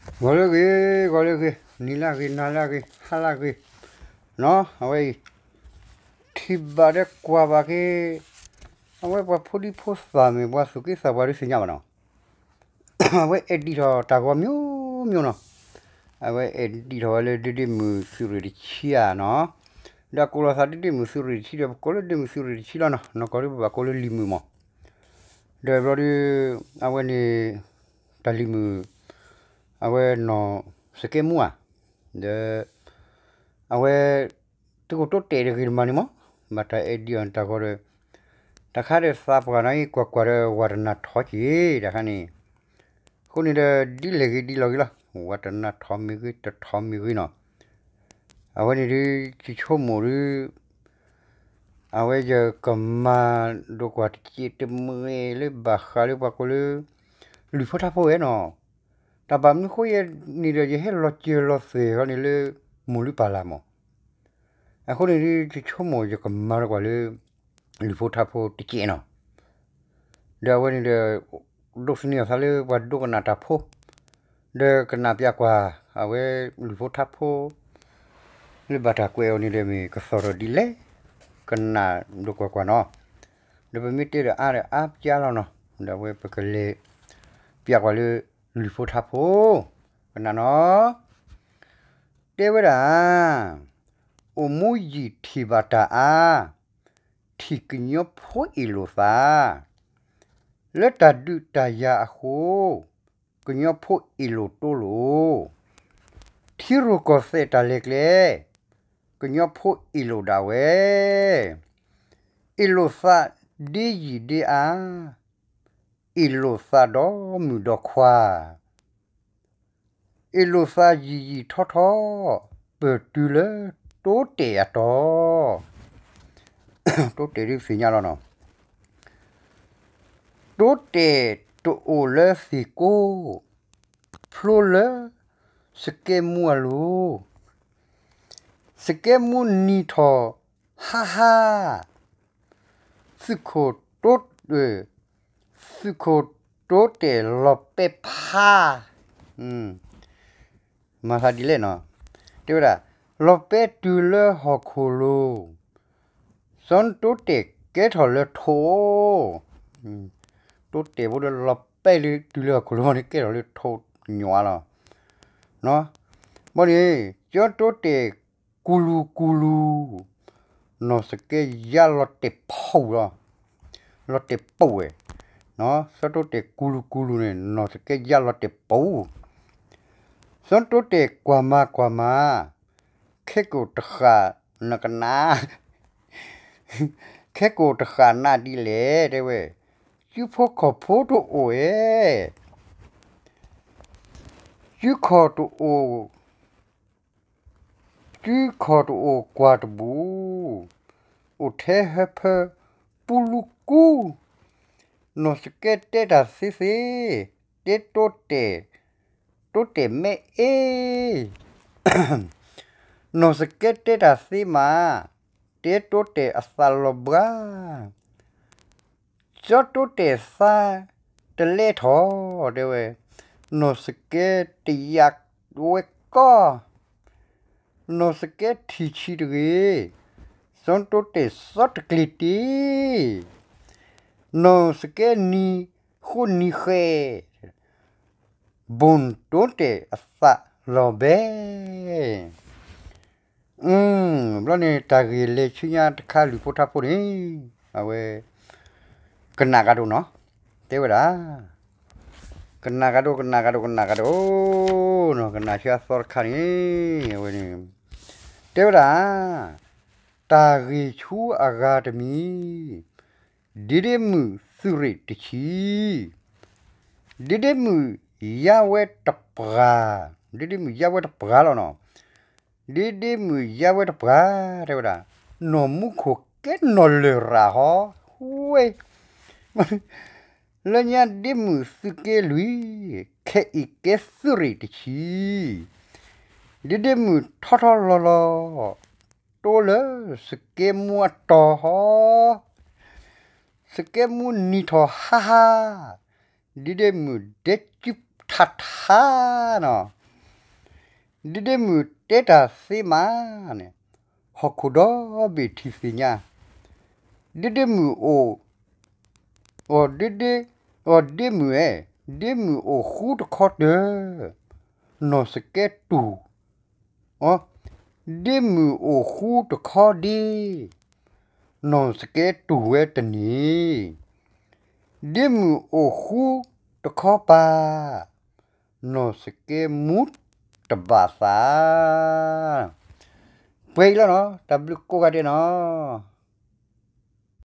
ဂီၤလၢအဂ့ၤ, ဂီၤလၢအဂ့ၤ, နံၤလၢအဂ့ၤ, နၤလၢအဂ့ၤ, ဟါလၢအဂ့ၤ, နီၤ အဝဲအံၤ ထံၣ်ဘၣ်ဒီးကွၢ်ဘၣ်က့ၤ အဝဲပှၤဖိဒံဖိသၣ်မ့ၢ်ပှၤသူၣ်က့သးပှၢ်ဒုးသ့ၣ်ညါဘၣ်နီၤ, အဝဲအဲၣ်ဒံးထီၣ်တၢ်ဂီၤမံၤမံၤနီၤ, အဝဲအဲၣ်ဒံးထီၣ်ဝဲလၢဒ့ဒ့မုၣ်သုးရ့ၣ်တဆံဧါနီၤ, ဒီးအကိးလီၤသးဒ့ဒ့မုၣ်သုးရ့ၣ်တဆံဒီး ပကိးလၢဒ့မုၣ်သုးရ့ၣ်တဆံလီၤနီၤ, နီၢ်ကီၢ်ဒုးပဘၣ်ကိးလၢလံၤမုၣ်မး, ဒီးဘျီဒုး အဝဲန့ၣ် တၢ်လံၤမုၣ် အဝဲနီၢ်စကဲမူဧါ, ဒီး အဝဲ သုးခိၣ်တိတဲာ်တဂ့ၤတမံၤန့ၣ်မး, ဘၣ်တၢ်အဲၣ်ဒံးအီၤတၢ်ဂီၤဒီး တၢ်ခါဒီးသးပှၢ်နီၤအံၤ ကွၢ်ကွၢ်ဒီးဝၤတနၢ်ထီက့ၤတၢ်ခါန့ၣ်, အဃိန့ၣ်ဒီး ဒ်လဲၣ်ဂ့ၤဒ်လဲၣ်ဂ့ၤလီၤ, ဝၤတနၢ်ထီမ့ၢ်ဂ့ၤ တထီမ့ၢ်ဂ့ၤနီၤ, အဝဲန့ၣ်ဒုး ယဆိကမိၣ်ဒုး အဝဲယကမၤဒိးကွၢ်တက့ၢ်တမံၤလၢဘၣ်ဃးလၢပှၤကိးလၢ လွံၢ်ဖိထါဖိဝဲနီၤ, တၢ်ဘၣ်မနုၤဃိယဲန့ၣ်ဒီး ယဟဲလီၤစၢၤလီၤသွဲၣ်ဃီန့ၣ်လၢ မိၢ်လုၢ်ပၢ်လၢ်မး, အဃိန့ၣ်ဒုး ယဆိကမိၣ်ယကမၤဒိးကွၢ်လၢ လွံၢ်ဖိထါဖိတက့ၢ်နီၤ, ဒီးအဝဲန့ၣ်ဒီး ဒိးသန့ၤအသးလၢပှၤဒိကနၣ်တၢ်ဖိ, ဒီးကနၣ်ပျးကွၢ် အဝဲလွံၢ်ဖိထါဖိ လၢဘၣ်တၢ်ကွဲးအီၤန့ၣ်ဒီးမ့ၢ်ကသီၣ်ထီၣ်ဒ်လဲၣ်, ကနၣ်ဒိးကွၢ်ကွၢ်နီၤ, ဒီးပမ့ၢ်တဲဒီးအါဒီးအါပျါလီၤနီၤ, ဒီးအဝဲပကလဲၤပျးကွၢ်လၢ လွံၢ်ဖိထါဖိ, ကနၣ်နီၤ, တဲဝဲဒၣ် အိၣ်မူယံာ်ထံၣ်ဘၣ်တၢ်အါ, ထံၣ်ကညီဖိအ့ၣ်လိာ်သး, လၢတၢ်ဒုးတၢ်ယၤအဃိ, ကညီဖိအ့ၣ်လိာ်တိလိာ်, ထံရူၢ်ကီၢ်သဲးတၢ်လဲၤကျဲ, ကညီဖိအ့ၣ်လိာ်ဒၣ်ဝဲ, အ့ၣ်လိာ်သးဒ့ယံာ်ဒ့အါ, အ့ၣ်လိာ်သးဒီမုၣ်ဒီခွါ အ့ၣ်လိာ်သးယံာ်ယံာ်ထီထီ, ပၢၢ်တုၤလၢတိတဲာ်အတီၤ, တိတဲာ်ဒုးသ့ၣ်ညါလီၤနီၤ, တိတဲာ်တအိၣ်လၢသ့ၣ်ကိ, ဖျိလၢစကဲမူအလိၤ, စကဲမူနံၤထီၣ်ဟါဟါ, သုးခိၣ်တိ, သုးခိၣ်တိတဲာ်လီၤပဲဖး, မၤသးဒ်လဲၣ်နီၤ, တဲဝဲဒၣ် လီၤပဲတုၤလၢဟီၣ်ခိၣ်လိၤ, စီၤတိတဲာ်ကဲထီၣ်လၢထိး, တိတဲာ်ဖိဒီးလီၤပဲလၢတုၤလၢဟီၣ်ခိၣ်လိၤန့ၣ် ကဲထီၣ်လၢထိးညွးလီၤ, ဘၣ်န့ၣ် စီၤတိတဲာ်ကူလူၤကူလူၤ, နီၢ်စကဲယါလီၤတဲာ်ပူၤလီၤ, လီၤတဲာ်ပူၤဝဲ, စီၤတိတဲာ်ကူလူၤကူလူၤန့ၣ် နီၢ်စကဲယါလီၤတဲာ်ပူၤ, စီၤတိတဲာ်ကွၢ်မၤကွၢ်မၤ, ခဲကိာ်တဃာ်နကနၣ်, ခဲကိာ်တဃာ်နးဒ်လဲၣ် တဲဝဲ, စုဖိခီၣ်ဖိတအိၣ်ဧဲ, စုခီၣ်တအိၣ် စုခီၣ်တအိၣ်ကွၢ်တဘူၣ်, အိၣ်ထဲဟၢဖၢပူလူကူ, နီၢ်စကဲတဲတၢ်သ့သ့, တဲတိတဲာ်, တိတဲာ်မ့ၢ်အ့, နီၢ်စကဲတဲတၢ်သ့မး, တဲတိတဲာ်အသးလီၤဘှါ စီၤတိတဲာ်သးတလဲထီၣ် တဲဝဲ, နီၢ်စကဲတယာ်ဝဲကီ, နီၢ်စကဲထံၣ်ဆံးတဂ့ၤ, စီၤတိတဲာ်စီတကျ့ၤတ့ၢ်, နီၢ်စကဲနံၤဃိနံၤဃဲ, ဘိၣ်တိတဲာ်အသးလီၤဘဲ ဘျီန့ၣ် တၢ်ဂ့ၢ်လဲၤဆူညါတခါ လွံၢ်ဖိထါဖိန့ၣ် အဝဲ ကနၣ်ကဒီးနီၤ, တဲဝဲဒၣ်, ကနၣ်ကဒီး ကနၣ်ကဒီး ကနၣ်ကဒီး, ကနၣ်ဆူအသီတခါန့ၣ် အဝဲန့ၣ် တဲဝဲဒၣ်, တၢ်ဂ့ၢ်ဆူအဂၤတမံၤ, ဒ့ဒ့မုၣ်သုးရ့ၣ်တဆံ, ဒ့ဒ့မုၣ်ယါဝဲတပှၢ်, ဒ့ဒ့မုၣ်ယါဝဲတပှၢ်လီၤနီၤ, ဒ့ဒ့မုၣ်ယါဝဲတပှၢ် တဲဝဲဒၣ်, နီၢ်မူခိၣ်ကဲနီၢ်လၢၢ်ရၣ်ဟီ, ဝဲ လၢညါဒ့မုၣ်သုးက့လွံၢ်, ခဲအံၤကဲသုးရ့ၣ်တဆံ, ဒ့ဒ့မုၣ်ထီထီလီၤလီၤ, တိလၢစကဲမူအတီၤဟီ, စကဲမူနံၤထီၣ်ဟါဟါ, ဒ့ဒ့မုၣ်ဒဲစု ထးထးနီၤ, ဒ့ဒ့မုၣ်တဲတၢ်သ့မးန့ၣ်, ဟီၣ်ခိၣ်ဒီဘ့ၣ်ထံၣ်သ့ၣ်ညါ, ဒ့ဒ့မုၣ်အိၣ်, အဒ့ဒ့, အဒ့မုၣ်အဲ, ဒ့မုၣ်အိၣ်ဃူတခီတၢၢ်, နီၢ်စကဲတူၢ် ဒ့မုၣ်အိၣ်ဃူတခီဒ့, နီၢ်စကဲတူၢ်ဝဲတန့ၢ်, ဒ့မုၣ်အိၣ်ဃူတခီပၤ, နီၢ်စကဲမူတဘၣ်သး. ပှဲၤအံၤလီၤနီၤ, တၢ်ဘျုးကိးဂၤဒဲးနီၤ.